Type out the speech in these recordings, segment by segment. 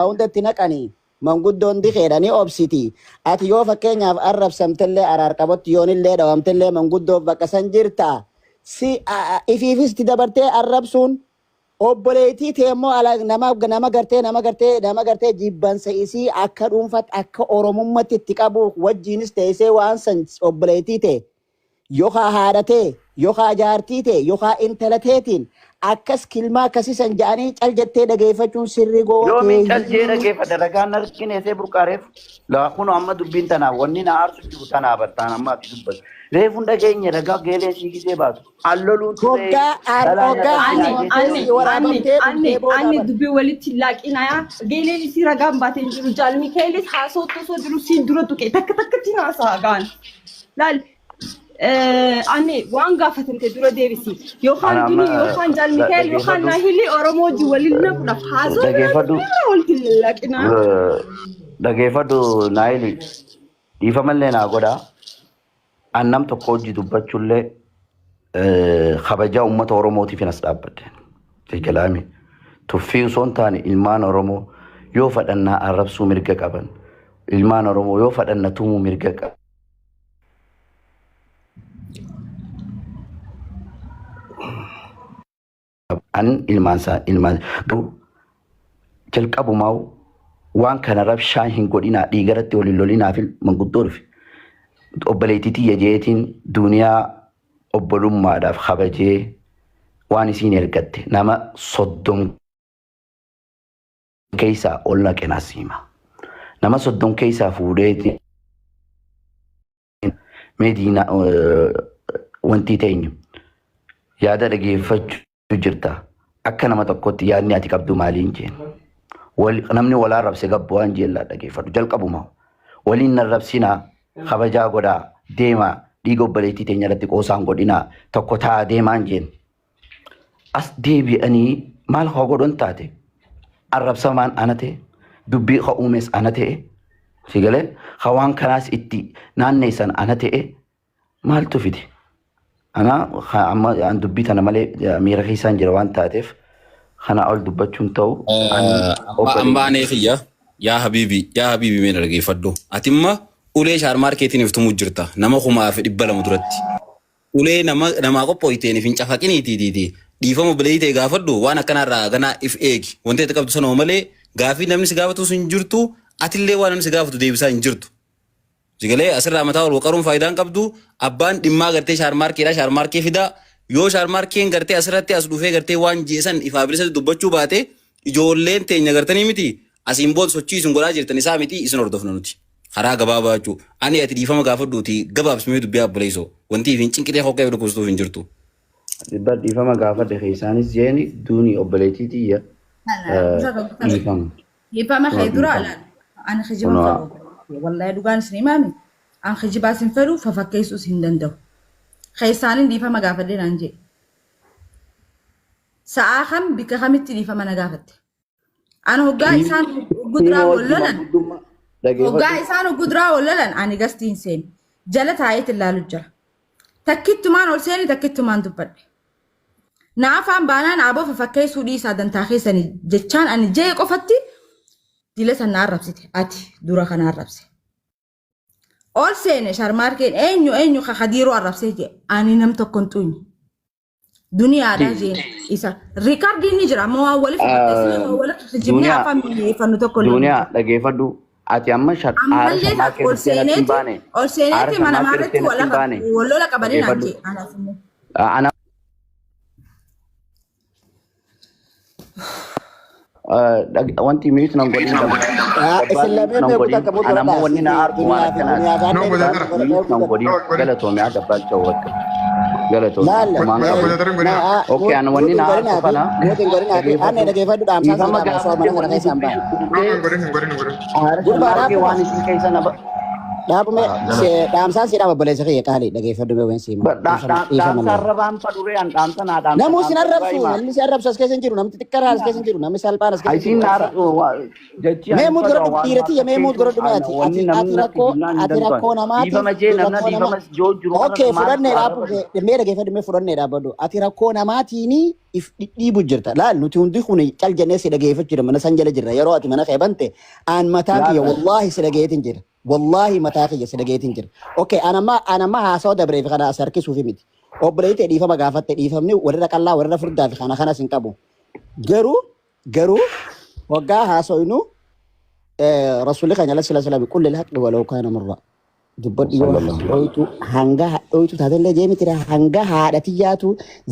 Hundatti naqanii manguddoon dikeedhanii obsiti. Ati yoo fakkeenyaaf arrabsamtellee, araar qabatti yoonillee dhawamtellee, manguddoof bakka san jirta. Si ifiifis itti dabartee arrabsuun obboleettii tee immoo ala nama gartee jibbansa isii akka dhuunfaatti, akka oromummaatti itti qabu wajjiinis teessee waan san obboleettii tee yookaan haadha tee yookaan jaartii tee yookaan intala teetiin akkas kilmaa akkasii san ja'anii cal jettee dhageeffachuun sirrii gowwa Yoomiin cal jee keeyyii. Dhageeffadha? Ragaan argine see burqaareef laa kun amma dubbiin tanaa wanni na aarsu jiru tanaa bartaan amma ati dubbatu. Reefuun dhageenye ragaa geelee sii gisee baatu. Alloluun ture Hoggaa balaa hoggaa nyaata Ani sinaa ani jettee asii ani waraabamtee ani dhuftee booda ani bara. Dubbii walitti laaqinaa geeleen isii ragaan baatee hin jiru. Jaal Mikaelis haasoo osoo jiru siin dura tuqe takka takkatti haasaa gaan. Laal, ani waan gaafatamte dura deebisi. Yookaan Ana duni amma yookaan Jaal Mikael yookaan dhageeffadhu. Naahilii Oromoo wajjin waliin naquudhaaf haasoo biraa Dhageeffadhu. dubbiirraa walitti laaqinaa. Dhageeffadhu Naayili, dhiifamallee naa godhaa. An nam tokko hojii dubbachuullee kabajaa uummata Oromootiif as dhaabbadhe. Jalaami. Tuffii osoo hin taane, ilmaan Oromoo yoo fadhannaa arrabsuu mirga qaban. Ilmaan Oromoo yoo fadhanna tumuu mirga qaban. An ilmaan isaa ilmaan garuu jalqabumaa waan kana rabshaa hin godhinaa, dhiigaratti waliin lolinaa fi manguddoo dhufe. Obboleettii tiyya jeetiin duniyaa obbolummaadhaaf kabajee waan isiin ergatte nama 30 keessaa ol naqe nasiima. Nama 30 keessaa fuudheetiin mee diina wanti teenyu yaada dhageeffachuu jirta. Akka nama tokkotti yaadni ati qabdu maaliin jeen? Namni wal arrabse gabbu waan jeellaa dhageeffadhu jalqabuma. Waliin narrabsinaa, kabajaa godhaa deemaa, dhiiga obboleettii teenya irratti qoosaan godhinaa, tokko taa'aa deemaan jeen. As deebi'anii maal haa godhan taate? Arrabsamaan ana ta'e, dubbii haa uumes ana ta'e, si galee hawaan kanaas itti naanneessan ana ta'e, maaltu fide? Ana amma an dubbii tana malee miira keessaan jira waan taateef kana ol dubbachuun ta'u an Amma obboleettii anee kiyya, yaa habiibi, yaa habiibi, mee na dhageeffadhu. Ati imma ulee shaarmaarkeetiin iftumuu jirta nama 2,200 duratti. Ulee nama namaa qophooyteen if hin cafaqiniitiitiiti. Dhiifama obboleettii ta'e gaafadhu, waan akkanaarraa ganaa if eegi. Wanti ati qabdu sanuma malee gaafii namni si gaafatus hin jirtu, atillee waan namni si gaafatu deebisaa hin jirtu. Sigalee asirraa mataa ol waqaruun faayidaan qabdu. Abbaan dhimmaa gartee shaarmaarkeedha, shaarmaarkee fidaa. Yoo shaarmaarkeen gartee asirratti as dhufee gartee waan jeesan ifaa bilisatti dubbachuu baate, ijoolleen teenya gartanii miti asiin booda sochii isin godhaa jirtan isaa miti isin hordofna nuti. Karaa gabaabaa jechuudha. Ani ati dhiifama gaafadhuuti gabaabsimee dubbii abboleessoo. Wanti ifin cinqitee hokkee dhukkubsuuf hin jirtu. Dhibba dhiifama gaafadhe keessaanis jeeni duuni obboleettii tiyya dhiifama. Dhiifama kee dura Dhiifama. laal. Ani kijiban Kunoo fedhu. Wallahi dhugaan isin himaami. An kijibaas hin fedhu, fafakkeessuus hin danda'u. Keessaanin dhiifama gaafadhe naan jedhe. Sa'aa kam, bikka kamitti dhiifama na gaafatte? An hoggaa isaan Tiima guduraa wal wajji lolan. manguddummaa Hoggaa dhageeffadhu. isaan guduraa wal lolan ani gastiin seeni. Jala taa'eet ilaalu jira. Takkittumaan ol seeni, takkittumaan dubbadhe. Na afaan baanaan aboo fafakkeessuu dhiisaa dantaa keessanii jechaan ani jee qofatti dila san na arrabsite, ati dura kana arrabse. Ol seene, sharmaarkeen eenyu eenyu kakadiiroo arrabsee jee, ani nam tokko hin xuyne. Duniyaadha jeen isa. Riikardiin ni jira, amma waan waliif fakkeessinee waan waliif kijibnee Duniyaa afaan mi'eeffannu tokko illee hin Duniyaa jiru. dhageeffadhu. Ati amma aara Ammallee sharmaarkee ol dhuftee natti hin seeneeti baane. ol Aara seeneeti mana sharmaarkee maarratti dhuftee natti hin baane. wal lola qabanii naan Dhageeffadhu. jee anaaf immoo. Ana wanti mute nan godhin, Isin gabbaan lameen mute nan mee godhin. kutaa Ana ammoo godhadhaa wanni na sifi aarsu waan duniyaa fi akkanaati. duniyaa No, fi godhatara. Mute nan godhin. No, godhin. Galatoomi haa gabbaan ta'u bakka. Galatoomi Laalla kumaan qabu. Godhatara hin godhina. Okay, ana wanni Muut na hin aarsu godhinaafi kana muut hin godhinaafi anne dhageeffadhu. dhageeffadhu, dhaamsaan sii Dhiifama dhaama osoo gaafadhe mana kana wanni keessaan dubbii baane. No, shukkubtee hin godhin, hin godhin, hin godhin. aara Gurbaa sharmaarkee dhaabuma. waan isin keessa na Dhaabume dhaamsaan si dhaaba obboleessa kiyya qaalii dhageeffadhu mee waan si hima. Dhiifama Dhaamsa malee. arrabaan fadhuree an dhaamsa naa dhaamsa Namuu sin dhaamsa dhugaa arrabsu himaa. namni si arrabsu as keessa hin jiru namni xiqqaan as keessa hin jiru namni salphaan as keessa hin Isiin jiru. jechi Mee ani muut fadha godhadhu waan dhiiratiyya mee muut godhadhu mee ati wanni ati namni ati natti rakkoo jibnaan hin ati danda'an. rakkoo namaatiif Dhiifama jee namna rakkoo nama dhiifama joo jiru kana Okay maal fudhannee arraba dhaabu mee dhageeffadhu mee fudhannee dhaabbadhu ati rakkoo namaatiin if dhidhiibu jirta laal nuti hundi kun cal jennee si dhageeffachuu jira mana san jala jirra yeroo ati mana kee bante aan mataan kiyya Laata. wallaahi si dhageetin jira wallaahi mataa kiyya si dhageetin jira okay anamma anamma haasawa dabreef kana as harkisuufi miti obboleetti dhiifama gaafatte dhiifamni warra qallaa warra furdaa fi kana kanas hin qabu garuu garuu waggaa haasoynu rasuulli keenya alayhi salaatu wasalaam qul lil haqqi walau kaana murra dubbadhu yoo hadhooytu hanga hadhooytu taatellee jee miti hanga haadha tiyyaatu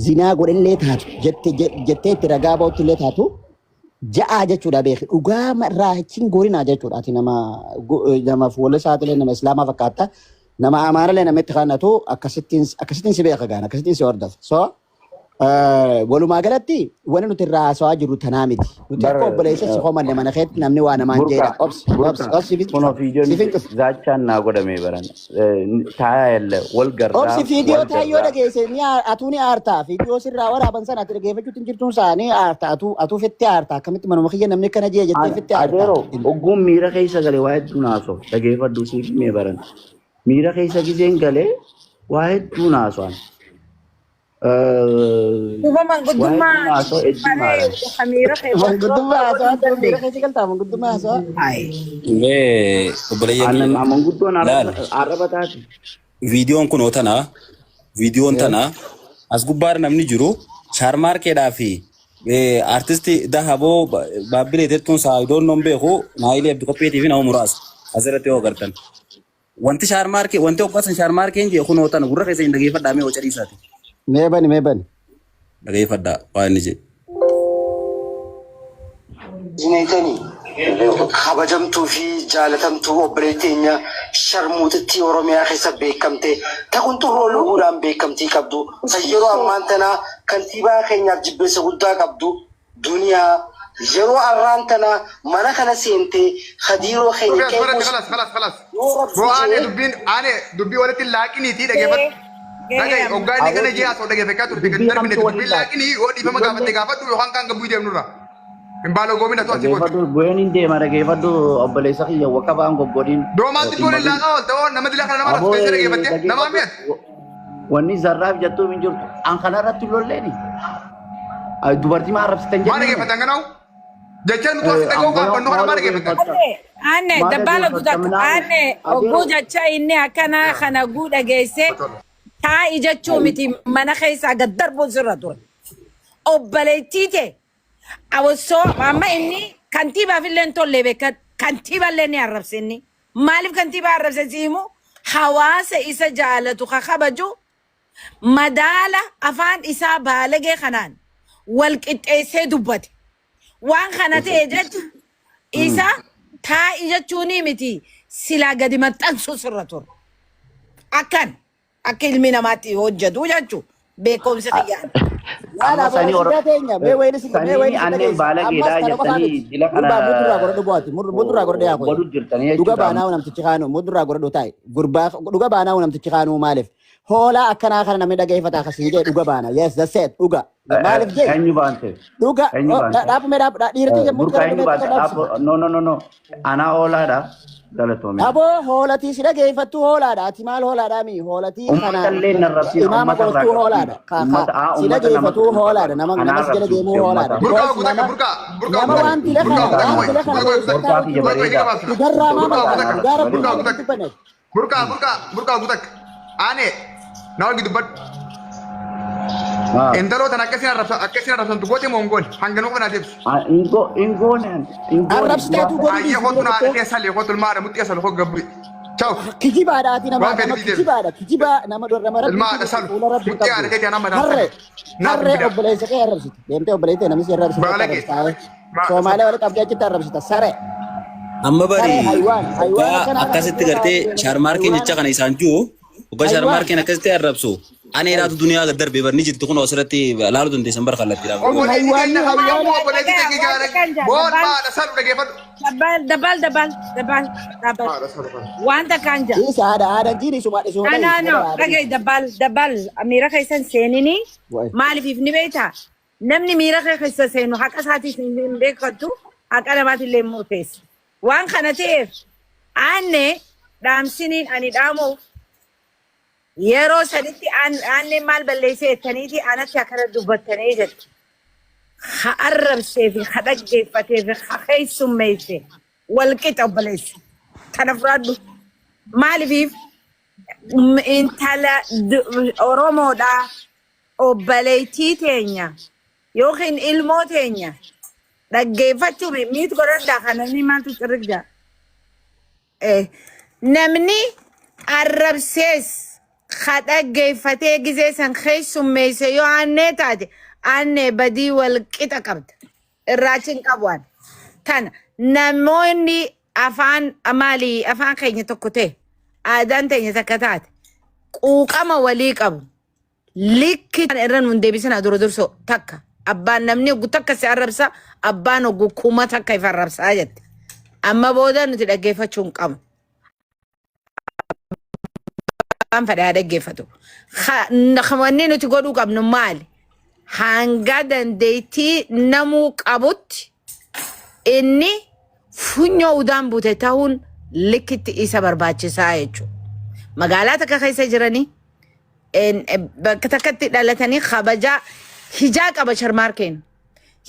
zinaa godhellee taatu jette jettee itti ragaa ba'utti illee taatu ja'aa jechuudha beeki dhugaa irraa hin gorinaa jechuudha ati nama nama fuula isaatilee nama islaamaa fakkaatta nama amaarallee nama itti kaannatu akkasittiin akkasittiin si beeka gaan akkasittiin si hordofa so Walumaa galatti wanni nuti irraa haasawaa jirru tanaa miti. Nuti Bar akka obboleessa si homanne mana keetti namni waa namaan burqa jeedha. Obsi obsi burqa obsi siifin kunoo cufa viidiyoon siifin cufa. zaachaan naa godhame baran taayaa yalle wal garraa Obsi viidiyoo wal taayyoo garraa dhageesse ni atuu ni aartaa viidiyoo sirraa waraaban sana ati dhageeffachuutti hin jirtuun isaa ni aarta atuu atuu fitti aarta akkamitti manuma kiyya namni akkana jee jettee fitti aarta. Adeero ogguun miira keessa gale waa hedduu naasoo dhageeffadhu siif himee baran miira keessa giseen galee waa hedduu naasoan Duuba waa manguddummaa hedduu naasoo hedduu maree maaran hamiira kee Manguddummaa godhuu haasawaa hin tuun miira dandeenye. keessa galtaa manguddummaa haasawaa. Ayi. Mee obboleeyyan aannan kiyya manguddoon laal arraba taati. viidiyoon kunoo tana viidiyoon tana as gubbaarra namni jiru shaarmaarkeedhaa fi artisti Dahaboo Baabbilee Tettuun saayidoon non beeku Naayilee Abdi Qopheetii fi nama muraasa asirratti yoo agartan. Wanti shaarmaarkee wanti hoggasan shaarmaarkeen jee kunoo tana gurra keessa hin dhageeffadhaa mee hoca dhiisaati. Mee bani mee bani. Dhageeffadhaa waan inni jedhe. Jineetanii kabajamtuu fi jaalatamtuu obboleettii teenya sharmuuxittii Oromiyaa keessa beekamte ta qunxurroo luguudhaan beekamtii qabdu ta yeroo ammaan tanaa kantiibaa keenyaaf jibbeessa guddaa qabdu Duniyaa yeroo arraan tana mana kana seentee Khadiiroo keenya Dhufee asirratti qeequus kalas kalas kalas. yoo rabbi Boo aanee jee dubbiin aanee dubbii walitti laaqiniitii dhageeffadhu. Gahee Dhaga'i amma. hoggaa inni kana Aboo jee haasa'u dhageeffachaa turte gadi dubbii darbine hamtuu waliin dubbiin laaqi. laaqinii yoo dhiifama gaafatte Ijoollee gaafadhu yookaan kaan gabbuu deemnurra. Hin baaloo goomina tu asii kootu. dhageeffadhu bu'een hin deema dhageeffadhu obboleessa kiyya wakka ba'an goggodhiin Doomaan dubbii dhimma waliin kun. laaqaa oolte oo nama dila kana nama Aboo raftu keessa dhageeffatte namaa mi'ate. dhageeffadhu wanni zarraaf jettuu hin jirtu. An kanarratti lolleeni. Dubartii maa arrabsitan Maa jenneeni. dhageeffatan kanaa'u? Jecha nuti asii dhaga'uu An gaaffannu kana maal maa dhageeffatan? dhageeffatta? Anne Maal dabbaala dhageeffatta guddatu minaamin? anne ogguu Adeero jecha inni akkana kana guu dhageesse taa'i jechuu miti mana keessaa gad darbuun sirra ture. Obboleettii tee awwassoo amma inni kantiibaaf illee hin tolle beekan kantiiba illee ni arrabse inni. Maaliif kantiibaa arrabse si himu hawaasa isa jaalatu ka kabaju madaala afaan isaa baalagee kanaan wal qixxeessee dubbate. Waan kana ta'e jecha isa taa'i jechuunii miti silaa gadi maxxansuu sirra ture. Akkan akka ilmi namaatti hojjetu jechuun beekumsi kiyyaan. Laala Amma sanii aboo teenya mee wayini si mee sanii wayini si anneen dhageessa ammas baalageedhaa kana qofaa jettanii miti dila kana gurbaa mudurraa godhadhu bu'aati mudurraa godhadhu yaa koyi godhu jirtanii dhuga jechuudha. baanaa namtichi kaanu mudurraa godhadhu taa'e gurbaa dhuga baanaa namtichi kaanuu maaliif hoolaa akkanaa kana namni dhageeffata akkasii jee dhuga baana yes that's it dhuga maaliif jee Eenyu baante? dhuga Eenyu baante? dhaabu mee dhaabu dhiirati yommuu Burqaa godhadhu eenyu mee baante? xiqqoo dhaabsi Dhaabbo no no no no anaa oolaadha galatoome. Aboo hoolatii si dhageeffattu hoolaadha. Ati maal hoolaadha mi? Hoolatii kana Ummata illee hin arrabsiin imaama ummata irraa goottuu qabsiisa. hoolaadha. Ka ka Ummata aa si ummata nama dhageeffatuu tuquu hoolaadha. barbaadu. Nama Anaa nama si jala arrabsiifte deemuu hoolaadha. ummata. Burqaa Because guutakka nama burqaa burqaa nama guutakka waan dila burqaa kana guutakka waan hoy dila kana burqaa beeksisa guutakka Burqaa kiyya burqaa bareedaa. guutakka dhugarraa maa burqaa malta guutakka dhugaa rabbii burqaa maal guutakka dubbanne. burqaa burqaa burqaa guutakka aanee na wal gidubbadhu Haa. intaloo tan akkasiin arrabsa akkasiin arrabsantu goote moo hin goone hanga nu qofaa deebisi Ingo ingoone ingoone Arrabsiteetu godhu ayyee dhiisi kootu bira naa dhuftee. keessa lee kootu ilmaa haadha muxxee salu koo gabbu ciao Kijibaadha ati nama waan fedhe nama fi deebi kijibaadha kijibaa nama nama rabbii ilmaa haadha kijibdu salu fuula rabbii muxxee haadha qabdu. keetii anaa mataan Harree salu naaf harree bidaa obboleessa kee arrabsite deemtee obboleessa namni si arrabsite achi baalagee arrabsita. maa Soomaalee walitti qabdee achitti arrabsita saree. Amma bari Saree haywaan haywaan hoggaa akkanaa kana akkasitti fuula gartee kaa'atee deemata shaarmaarkeen jecha haywaan kana isaan jiru hoggaa haywaan shaarmaarkeen akkasitti arrabsu Aneedhaatu duniyaa gad darbee bar ni jirti kun asirratti laaluu dandeessan bar kallattiidhaan. Kun Obboleettii haywaanni keenya haywaana kabajamtuu obboleettii Dhagaya keenya waan jaalala takkaan jaa boon dabbaan maadha salu dhageeffadhu. dabbal dabbal dabbal dabbal dabbal Maadha salu kana. waan takkaan jaa. Isa haadha haadha jiin isuma isuma No, dhahi no, isuma no. dhahi haadha Dhagaye jiin. dabbal dabbal miira keessan seenini Waay. maaliif ni beektaa? Namni miira kee keessa seenu haqa isaatiif hin beekattu haqa namaatillee hin murteessu. Waan kana ta'eef aanne dhaamsiniin ani dhaamuuf yeroo sanitti aanneen maal balleessee jettaniiti anatti akkana dubbattanii jette. Ha arrabsee fi ha dhaggeeffatee fi ha keessummeesse wal qixa obboleessa. Kana fudhadhu. Maaliif intala Oromoodhaa obboleettii teenya yookiin ilmoo teenya dhaggeeffachuu miit godhadhaa kan namni maaltu cirrik jaa. Namni arrabsees ka dhaggeeffatee gizee san keessummeesse yoo aannee taate aannee badii wal qixa qabda. Irraachi hin qabu ani. Tana namoonni afaan maalii afaan keenya tokko ta'e aadaan teenya takka taate quuqama walii qabu. Likki irra nun deebisina dura dursoo takka abbaan namni oggu takka si arrabsa abbaan oggu kuma takka if arrabsaa jette. Amma booda nuti dhaggeeffachuu hin qabnu. Abbaan fedhe haa dhaggeeffatu. Wanni nuti godhuu qabnu maali? Hanga dandeettii namuu qabutti inni funyoo udaan bute ta'uun likkitti isa barbaachisaa jechuudha. Magaalaa takka keessa jiranii bakka takkatti dhalatanii kabajaa hijaa qaba sharmaarkeen.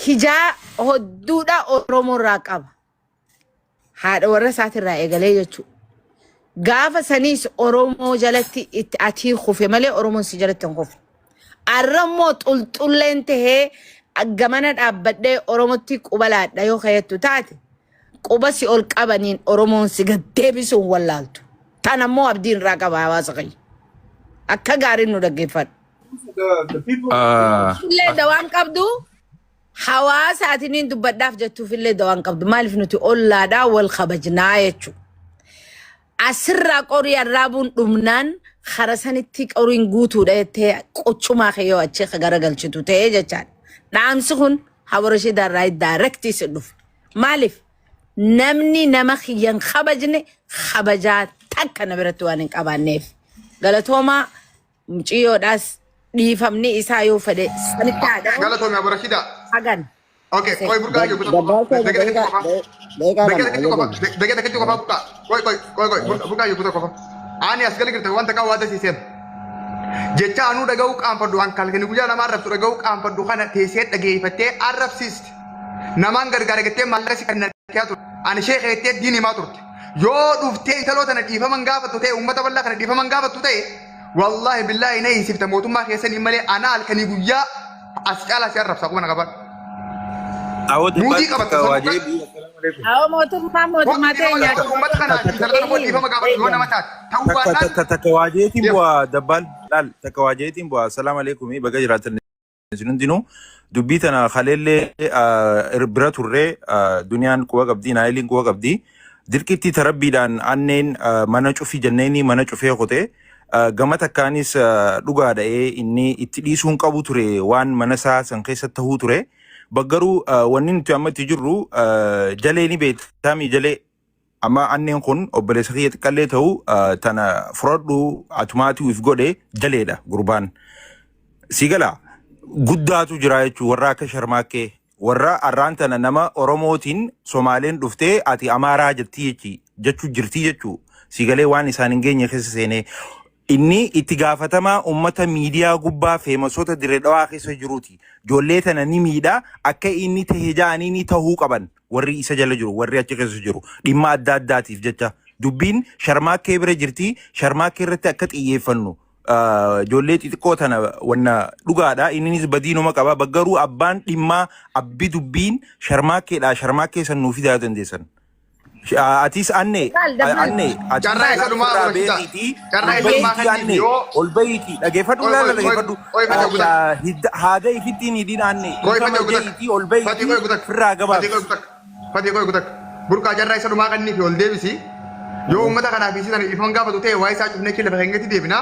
Hijaa hodduudha Oromoo irraa qaba. Haadha warra isaatirraa eegalee jechuudha. Gaafa saniis Oromoo jalatti itti atii kufe malee Oromoon si jalatti hin kufe. Arra immoo xulxulleen tahee gamana dhaabbadhee Oromootti quba laadha yoo kayattu taate quba si ol qabaniin Oromoon si gad deebisuun wallaaltu. Tan ammoo abdiin irraa qaba hawaasa keenya. Akka gaariin nu dhaggeeffadhu. Illee dawaan qabdu hawaasa ati niin dubbadhaaf jettuuf illee dawaan qabdu. Maaliif nuti ollaadhaa wal kabajnaa jechuudha. Asirraa qorii arraabuun dhumnaan kara sanitti qoriin guutuudha jettee qochumaa kee yoo achi garagalchitu ta'ee jechaadha. Dhaamsi kun Hawa Rashiidaa irraa directly si dhufe. Maaliif namni nama kiyyan kabajne kabajaa takka na biratti waan hin qabaanneef. Galatoomaa mucayyoodhaas dhiifamni isaa yoo fedhe sanitti haa dha'u Galatoomi Abu Rashidaa. hagan. Okay, qoy burqaa jiru kutaa Dabbal qofa. keenya Daqiiqa daqiiqaa qofa. daqiiqaa lama Daqiiqa ayyee qofa. deema. Daqiiqa qofa burqaa. Qoy qoy qoy qoy burqaa jiru kutaa qofa. Ani as gala girta wanta kaa waada siiseen. Jecha anuu dhaga'uu qaanfadhu an kalkani guyyaa nama arrabsu dhaga'uu qaanfadhu kana teessee dhageeffattee arrabsiisti. Namaan gargaara jettee maallaqa si kennatee turte. Ani sheekha jettee diin himaa turte. Yoo dhuftee intaloo tana dhiifaman gaafattu ta'e uummata bal'aa kana dhiifaman gaafattu ta'e wallaahi billaahi na hiisifta mootummaa keessanii malee ana halkanii guyyaa as caalaa si arrabsa akkuma na qabadhu. Awwa Muudii dubbaatti qabatta takka sammuu waa kan jedhee assalaamu alaikum. Awwa mootummaa mootummaa Waqtii dhiifama teenya. gaafatu uummata kanaa fi intala tana koo dhiifama gaafatu yoo nama taate ta'uu Takka baannaan takka takka waa jeetiin deema. bu'aa dabbaan laal takka waa jeetiin bu'aa assalaamu alaikum baga jiraatan isin hundinuu dubbii tana kaleellee bira turree duniyaan quba qabdi naayiliin quba qabdi dirqitti tarabbiidhaan anneen mana cufi jenneeni mana cufee kutee gama takkaanis dhugaadha'ee inni itti dhiisuun qabu ture waan mana isaa san keessa tahuu ture baggaruu wanni nuti amma itti jirru jalee ni beektaami jalee amma anneen kun obboleessa kiyya xiqqallee ta'u tana fudhadhu atumaatii if godhe jaleedha gurbaan. Si gala guddaatu jira jechuun warra akka sharmaakkee warra arraan tana nama Oromootiin Somaaleen dhuftee ati Amaaraa jettii jechi jechuu jirtii jechuu si galee waan isaan hin geenye keessa seenee inni itti gaafatamaa ummata miidiyaa gubbaa feemasoota dirree dhawaa keessa jiruuti. Ijoollee tana ni miidha akka inni tahe ja'anii ni tahuu qaban. Warri isa jala jiru warri achi keessa jiru dhimma adda addaatiif jecha dubbiin sharmaakkee bira jirti sharmaakkee irratti akka xiyyeeffannu ijoollee xixiqqoo tana wanna dhugaadha inninis badiinuma qaba baggaruu abbaan dhimmaa abbi dubbiin sharmaakkeedha sharmaakkee san nuu fidaa dandeessan. Atis anne Dabbal dabbal. anne atis Carraa isa dhumaa ofirraa Abu Rashidaa. beekiitii Carraa ol isa dhumaa bahiitii kanniif anne yoo ol bahiitii dhageeffadhu qoy laala qoy qoy dhageeffadhu qoy fate gutak. haada ifittiin hidhiin anne Qoy dhiifama fate gutak. je'iitii ol Fati bahiitii qoy gutak. firraa Fati qoy gabaabsi. gutak. Fati qoy gutak. Burqaa carraa isa dhumaa kanniif ol deebisi. Yoo uummata kanaaf isii sana dhiifama gaafatu ta'e waa isaa cufnee kee lafa keenyatti deebina.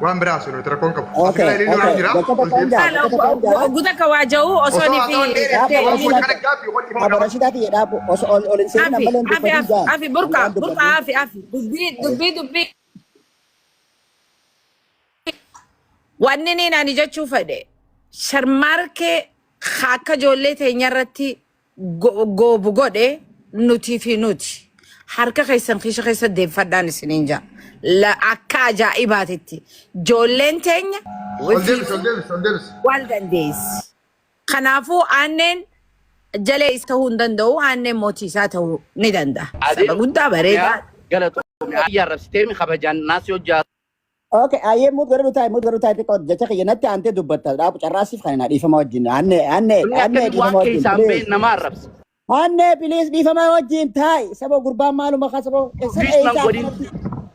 Waan biraa haasofnu nuti rakkoon qabu. As Okay, gara ililii okay. waan jira. Bakka Ol takkaan deebisi. jaa, bakka takkaan jaa. Oguta kawaaja'u osoo Osoo ni fi haasawaan dheeresse Dhaabba waan Rashiidaati. kana gaaffii wal dhiifama Abbo gaafadhu. Rashiidaati jedhaa osoo ol ol hin seenin afi ammallee hin afi dubbatin afi jaan. afi burqa Waan burqa dubbatin. afi afi dubbii dubbii dubbii wanni niin ani jechuu fedhe sharmaarkee akka ijoollee teenya irratti goobu godhe nutii fi nuti harka keessan kiisha keessa deeffadhaan isiniin jaa akka ajaa'ibaatitti ijoolleen teenya Ol deebisi ol deebisi ol deebisi. wal dandeessi. Kanaafuu aanneen jalee isa ta'uu hin danda'u, aanneen mootii isaa ta'uu ni danda'a. Saba Adeen guddaa bareedaa. galatoomi ayya arrabsiteemi kabajaan naas yoo jaa Okay, ayyee muut godhadhu taa'e, muut godhadhu taa'e xiqqoo jecha kiyya natti aantee dubbatta. Dhaabu carraasiif kan dhiifama wajjin. Aanne, aanne, Namni aanne akkami dhiifama waan wajjin. keessaan Please. been nama arrabsa. Aanne please dhiifama wajjin taa'i. Saba gurbaan maaluma kaa saba eessa Miis nan eessa godhin. akkanatti.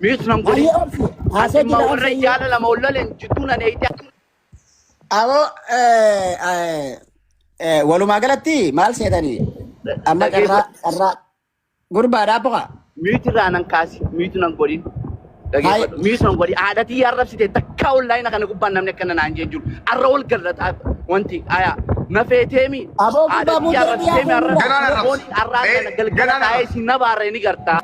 Miis nan godhin. Ayyee obsi. Haasoo Ati immoo jira warra obsi. jaala lama ol loleen jidduu nan eeyite. Aboo walumaa galatti maal seetanii amma carraa carraa gurbaadhaa boqa. Miiti irraa nan kaasi, miitu nan godhin. Dhageeffadhu, miitu nan godhin. Haadhatii arrabsite takka onlaayina kana gubbaan namni akkana naan jeen jiru. Arra ol gallata wanti aya na feeteemi. Aboo gurbaa Haadhatii muudara arrabsiteemi dhiyaa arra Ganaan arrabsi. foon arraa kana galgala Ganaan taa'ee arrabsi. si na baarree ni gartaa.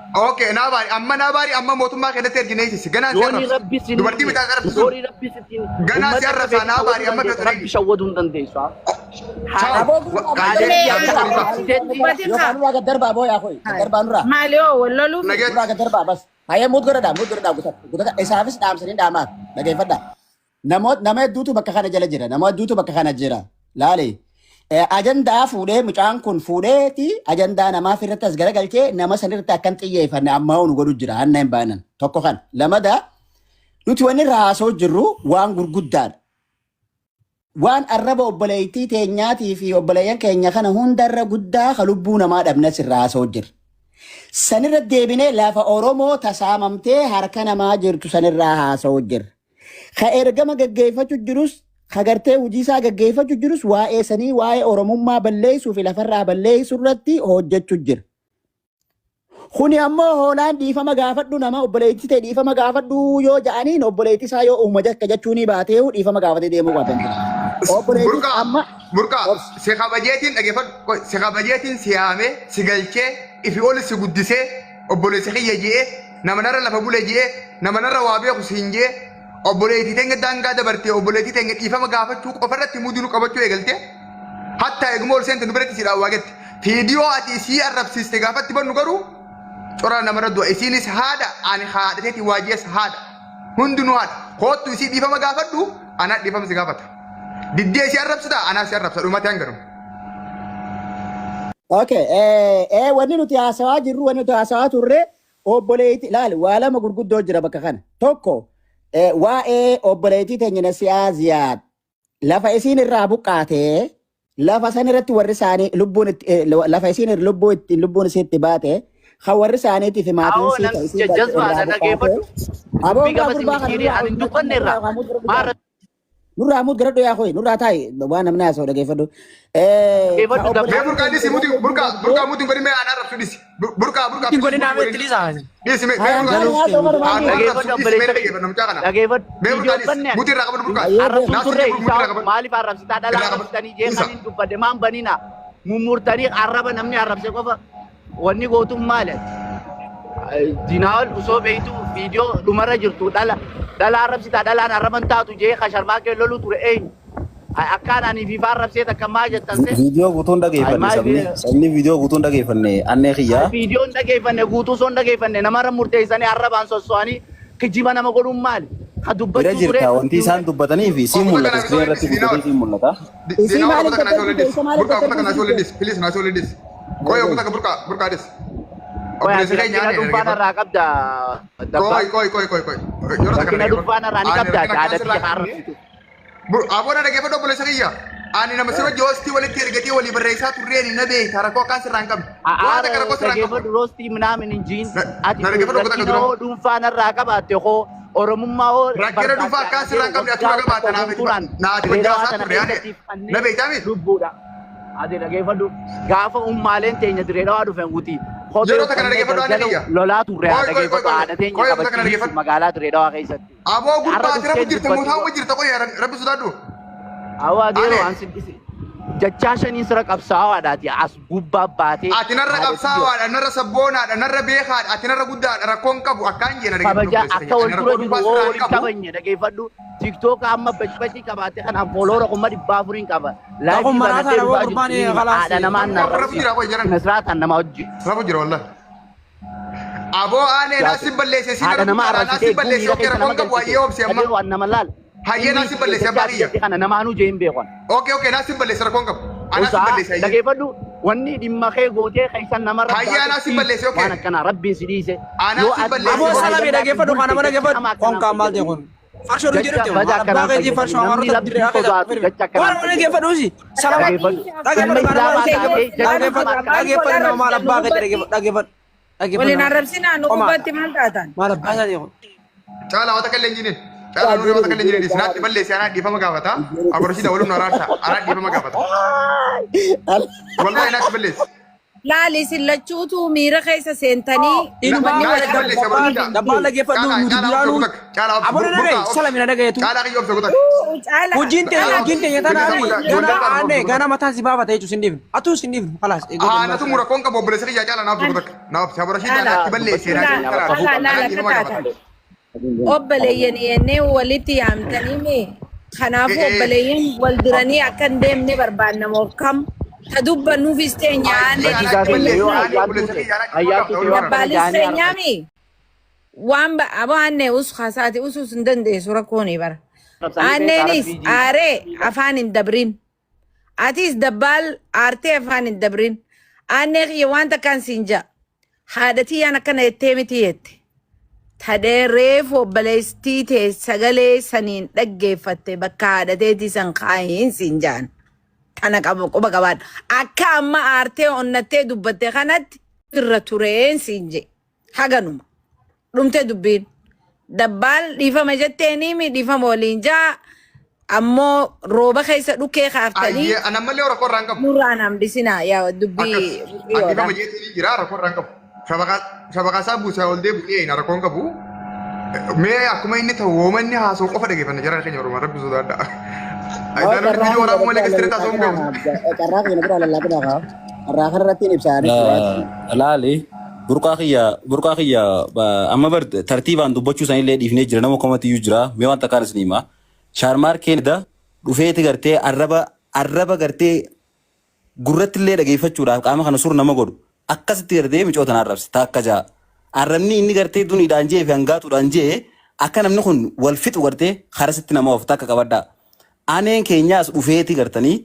Okay, naa baari amma naa baari amma mootummaa keessatti ergineessisi. Ganaan si Yooni arrabsa. rabbi sin Dubartii bitaa si arrabsi sun. yooni rabbi sitiin Ganaa si ummata arrabsa feete naa baari shawwaduu amma dandeessa feetu rabbi shawwaduu hin dandeessu. Ciao. Aboo gurbaa Qaadee Mee biyyaa ati fi Arrabsiteetti dubbatin yookaan kaa. nurraa gad darbaa boo yaa kooyi gad darbaa nurraa. Maali hoo wal loluufi? Nageetti. Nurraa gad darbaa bas. Hayyee muut godhadhaa muut godhadhaa gutata gutata isaafis dhaamsanii dhaamaaf dhageeffadhaa. Namoota nama hedduutu bakka kana jala jira. Nama hedduutu bakka kana jira. Laali. Ajandaa fuudhee mucaan kun fuudheeti ajandaa namaaf irratti as garagalchee nama san irratti akkan xiyyeeffanne ammaa nu godhu jira. Hanna hin baanan. Tokko kana. Lamada nuti wanni irraa haasa'u jirru waan gurguddaadha. Waan arraba obboleettii teenyaatii fi obboleeyyan keenya kana hundarra guddaa ka lubbuu namaa dhabnes irraa haasa'u jirra. Sanirra deebinee lafa Oromoo tasaamamtee harka namaa jirtu sanirraa haasa'u jirra. Ka ergama gaggeeffachu jirus, ka gartee hojii isaa gaggeeffachu jirus waa'ee sanii waa'ee Oromummaa balleessuu fi lafarraa balleessuu irratti hojjechu jira. Kuni ammoo hoolaan dhiifama gaafadhu nama obboleettii ta'e dhiifama gaafadhu yoo ja'aniin obboleettii isaa yoo uuma jakka jechuunii baatee dhiifama gaafatee deemuu qaban. Obboleettii Burqaa, amma burqaa, obsi. si kabajeetiin dhageeffadhu, qoy, si kabajeetiin si yaamee, si galchee, ifi ol si guddisee, obboleessi kiyya je'ee, nama narra lafa bule je'ee, nama narra waa beeku siin je'ee, obboleettii teenya daangaa dabartee, obboleettii teenya dhiifama gaafachuu qofarratti mudii nu qabachuu eegaltee, hattaa eeguma ol seente nu biratti si dhaawwaa jette. Viidiyoo ati isii arrabsiiste gaafatti bannu garuu cora namarra du'a. Isiinis haadha, ani haadha teeti waaji'es haadha. Hundinuu haadha. Koottu isii dhiifama gaafadhu, anaa dhiifama si gaafata. Diddee isii arrabsita, anaa si arrabsa. Dhumate hanganuma. Okay, wanni nuti haasawaa jirru, wanni nuti haasawaa turre, obboleetti, laali, waa lama gurguddoo jira bakka kana. Tokko, waa'ee obboleettii teenya Nasiyaa Ziyaad. Lafa isiin irraa buqqaatee, lafa san irratti warri isaanii lubbuun itti, lafa isiin lubbuu itti, lubbuun isii itti baate, kan warri isaaniitii fi maatiin Awoo isii nan kan isiin irraa jazbaadha buqqaate. dhageeffadhu. Aboo Dubbii irraa gama gurbaa kana simbiqiirii nurraa ani hin dubbanne irraa. nurraa Maal nurraa muut garadhu yaa kooyi nurraa taa'i waan namni haasa'u dhageeffadhu. Ka dhageeffadhu Mee dabbaa. burqaa dhisi muti burqaa burqaa muti godhi mee anaa arrabsu dhisi. Burqaa burqaa Hin dhisi godhin muti amee godhin. itti dhiisaa. Dhisi mee mee Hayaan burqaa gaanii haasa'u dhisi. malu Anuu maali? arrabsu Dhageeffadhu dhisi mee obboleessa kiyya. dhageeffadhu mucaa kana. Dhageeffadhu. Mee burqaa Viidiyoo dhisi banne ani. muti irraa qabadhu burqaa. Arrabsuun Naasii turre jiru muti isaa irraa qabadhu. maaliif arrabsitaa dhala Irraa qabadhu. arrabsitanii jee Isa. kan hin dubbadde maan banina mummurtanii arraba namni arrabse qofa wanni gootuun maali? Dinaawol osoo beektu viidiyoo dhumarra jirtu dhala dhala arrabsitaa dhalaan arraban taatu jee kasharmaa kee loluu ture eenyu? Akkaan ani fiifaa arrabsee takka maa jettan se? Viidiyoo guutuun Ay dhageeffanne maal sabni sabni viidiyoo guutuun dhageeffanne annee kiyyaa. Viidiyoon dhageeffanne guutuu osoo hin dhageeffanne namarra murteessanii arrabaan sosso'anii kijiba nama godhuun maali? Ka Bira dubbachuu ture jirta wanti isaan dubbatanii fi siin Ofuta mul'ata kana iskiriin irratti dhisi guddatee Dinaawol. siin mul'ata. Isii Dinaawol maaliif ofuta kana gaddarbite? dhisi. Isa maaliif Burqaa ofuta kana gaddarbisiiste? dhisi. Please naasoo dhisi. Qoy ofuta ka burqaa burqaa dhisi. Qoy Obboleessa ati keenya rakkina aanee dhuunfaan dhaggeeffadhu. irraa qabda dabbaa. Qoy qoy qoy qoy qoy. Yeroo takka Rakkina dhaggeeffadhu. dhuunfaan irraa ni Ani qabda rakkina ati akkaan haadha sirraa biyya hin qabne. arrabsitu. Aboon dhaggeeffadhu obboleessa kiyya. Ani nama si wajji hoostii walitti ergatee walii barreessaa turreen na beekta rakkoo akkaan sirraa hin qabne. Waan Aara takka rakkoo sirraa hin qabu. dhageeffadhu roostii minaamin hin jiin ati Na dhaggeeffadhu obbota rakkina dura. hoo dhuunfaan irraa qabaatte hoo Oromummaa hoo Rakkina dhuunfaa barbaadde akkaan ani sirraa hin qabne waggaa atuma tokko qabaata naaf guutuudhaan naati dirree wajjaasaa tana turre ani keessatti na fannee beektaa miti. lubbuudha. Ati dhageeffadhu gaafa ummaaleen teenya dirree dhawaa dhufen guti Kophee Yeroo takka na uffannee dhaggeeffadhu aanee galgala kiyya. lolaa turre haa Qoy qoy qoy dhageeffadhu qoy. haadha teenya Qoy yeroo takka na kabachiisu dhaggeeffadhu. magaalaa Dirree Dhawaa keessatti. Aboo Har'a gurbaa ati rafu dhuftee jirta dubbatti mootaa jirta qoy rabbi sodaadhu. Awwa adeero Ane an si jechaa shaniin sira qabsaa'aadhaati as gubbaa baatee ati narra haadha tiyya qabsaawaadha narra sabboonaadha narra beekaadha ati narra guddaadha rakkoon qabu akkaan jeena dhaggeeffadhu kabaja obboleessa akka kiyya. wal Ani dura rakkoo jiru dhuunfaa woo sirraa hin waliin qabu. kabajne dhageeffadhu tiktook amma bacbacii qabaate kanaan fooloora 400,000 qaba laayivii Takun banadhee maraataadha boo dhufaa gurbaan jirtu kalaas. haadha namaan Rafu narrabsi jira qoy jaran. sinasiraataan nama hojii Rafu jira wallahi. Aboo aanee naa si balleesse si haadha narra nama guddaadha naa arrabsitee si balleesse miira okkee keessa nama rakkoon qabu galchite hayyee obsi amma. kadiroo an nama laal Hayyee naa inni si balleesse jechaa abbaa kiyya. biyyatti kana namaanuu jee hin beekan Okay okay naa si balleesse rakkoon qabu. Anaa si Usaa balleesse hayyee. dhageeffadhu wanni dhimma kee gootee keessan namarra Hayyee anaa si balleesse waan okay. akkanaa rabbiin si dhiise Anaa yoo si ati balleesse Aboo waan okay. salami ajandaatiin dhaggeeffadhu kana bulte nama jecha dhaggeeffadhu. nama akkanaan Konkaan maal ta'e fayyadamii kun? Farshoo jecha jedhu bada maal abbaa akkanaan keetii fayyadamii farshoo namni amaarota rabbii dirree keessa sodaatu jecha Waan akkanaan nama fayyadamii dhaggeeffadhu usi. Salama dhageeffadhu dhaggeeffadhu ilma kana nama islaamaa taatee jecha nama dhaggeeffadhu akkanaan dhaggeeffadhu nama maal abbaa keetii dhaggeeffadhu dhaggeeffadhu dhaggeeffadhu Waliin nama. arrabsinaa nu Qomaa gubbatti maal taatan? maal abbaa isaa kun? Caalaa wata kallee hin jiniin. Caalaa nuuni wata kallee hin jiniin. Sinaatti balleesse anaa dhiifama gaafata. Aboroshiida waluun araarsa. Anaa dhiifama gaafata. Wallahi naatti balleesse. Laali isin lachuutu miira keessa seentanii Inumaa wanni wal Naatti balleesse aboroshiida. dabbaa dhaggeeffadhu Caalaa nuti caalaa obsa duraanuu. gutak. Caalaa obsa Aboo na dhagaye burqaa obsa. salami na dhagayetu. Caalaa kiyya obsa gutak. Caala Hojiin teenya Caalaa hojiin obsa. teenya Bilisa tanaaf gutak. gana Ijoollee ta'a aanee obsa gutak. gana mataan si baafata jechuun sin dhiifnu. Atuu sin dhiifnu kalaas. Haa natu mura koon qabu obboleessa kiyya caalaa naaf obsa gutak. Naaf obsa aboroshiida Caala naatti balleesse caala naatti caala karaarsa. laala Anaa akka dhiifama gaafata. taatan. Obboleeyyan jennee walitti yaamtanii mee kanaafuu obboleeyyan wal diranii akka hin deemne barbaanna moo kam ta dubbannuufis teenya Hayyee aanee anaatti Badiisaa keenya balleesse yoo aanee ayyaantuu obboleessa ta'e kiyya anaa dhiifama ayyaantuu gaafata ta'e yoo waluun akkana araarsa. dabbaalis jaanii arrabsan. teenyaami waan aboo aanne us hasaati usus hin dandeessu rakkooni bara Arrabsanii beekaa aanneenis rabbii jiidha. aaree afaan hin dabrin atis dabbaal aartee afaan hin dabrin aannee kiyya waan takkaan siin ja'a haadha tiyyaan akkana jettee miti jette tadhee reefu obboleettii tee sagalee saniin dhaggeeffatte bakka haadha teetii san kaa'iin siin ja'an tana qabu quba qabaadha akka amma aartee onnattee dubbatte kanatti irra tureen siin je haganuma dhumte dubbiin dabbaal dhiifama jetteeniimi dhiifama waliin jaa ammoo rooba keessa dhukkee kaaftanii Ayyee ana ammallee rakkoo irraa hin qabu. nurraan hambisinaa yaa dubbii Akkas. Ani dhiyyoodha. dhiifama jeetiin jira rakkoo irraa hin qabu. Shabaqaa isaa buusaa ol deebi'ee eeyina rakkoo hin qabu. Mee akkuma inni ta'u wooma inni haasa'u qofa dhageeffanna jara keenya Oromoo rabbi sodaadha. Moo Ayyaana carraa viidiyoo keenya waraabuu malee biraa gastiree taasisuu hin lallaaqinaa beeku. carraa keenya biraa lallaaqinaa kaa carraa kanarratti hin ibsaanis Laali burqaa kiyya burqaa kiyya amma bar tartiibaan dubbachuu isaaniillee dhiifnee jira nama komatiyyuu jira mee waan takkaan isin hima shaarmaarkeen da dhufeeti gartee arraba arraba gartee gurratti illee dhageeffachuudhaaf qaama kana sur nama godhu akkasitti gartee micoo tana arrabse takka ja'a arrabni inni gartee duniidhaan jee fi hangaatuudhaan jee akka namni kun wal fixu gartee karasitti nama of takka qabadhaa aneen keenyaas dhufeeti gartanii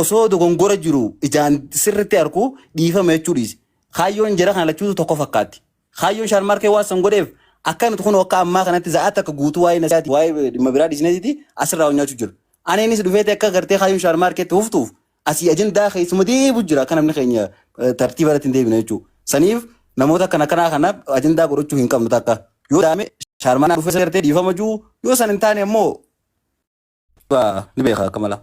osoo dogongora jiru ijaan sirritti arku dhiifama jechuu dhiise. Kaayyoon jara kana lachuutu tokko fakkaatti. Kaayyoon shaarmaarkee waan san godheef akka nuti kun akka ammaa kanatti za'aa takka guutuu waa'ee nasiyaati waa'ee dhimma biraa dhiisneetiiti asirraa nyaachuu jiru. Aneenis dhufeeti akka gartee kaayyoon shaarmaarkeetti huftuuf asii ajandaa keessuma deebu jira akka namni keenya tartiiba irratti hin deebine jechuudha. Saniif namoota akkana kanaa kana ajandaa godhachuu hin qabnu takka. Yoo daame shaarmaan dhufee gartee dhiifama jiru yoo san hin taane ammoo ni beeka akka mala.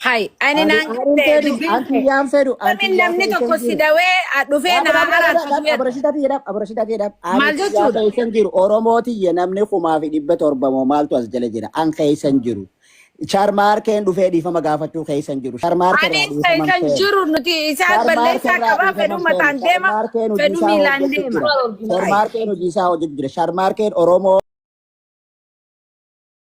Hai, ani Ani naan arin gatte fedhu dubbiin an kee. kiyyaan fedhu an Kamin kiyyaan namni fedhu tokko san si jiru. dawee dhufee Dhaab naa dhaab dhaab dhaab araarfatu jedha. abarashita tiyya dhaab abarashita tiyya dhaab ani Maal kiyyaa jechuudha? keessan jiru Oromoo tiyya namni 1700 moo maaltu as jala jira an keessan jiru. Sharmaarkeen dhufee dhiifama gaafachuu keessan jiru. Sharmaarkee irraa Anis dhiifama hin kan feenu. jiru nuti isaan Sharmaarkee balleessaa irraa qabaa dhiifama fedhu hin feenu. mataan deema Sharmaarkeen hojii fedhu isaa miilaan hojjetu deema. jira. Sharmaarkeen hojii isaa hojjetu jira. Sharmaarkeen Oromoo.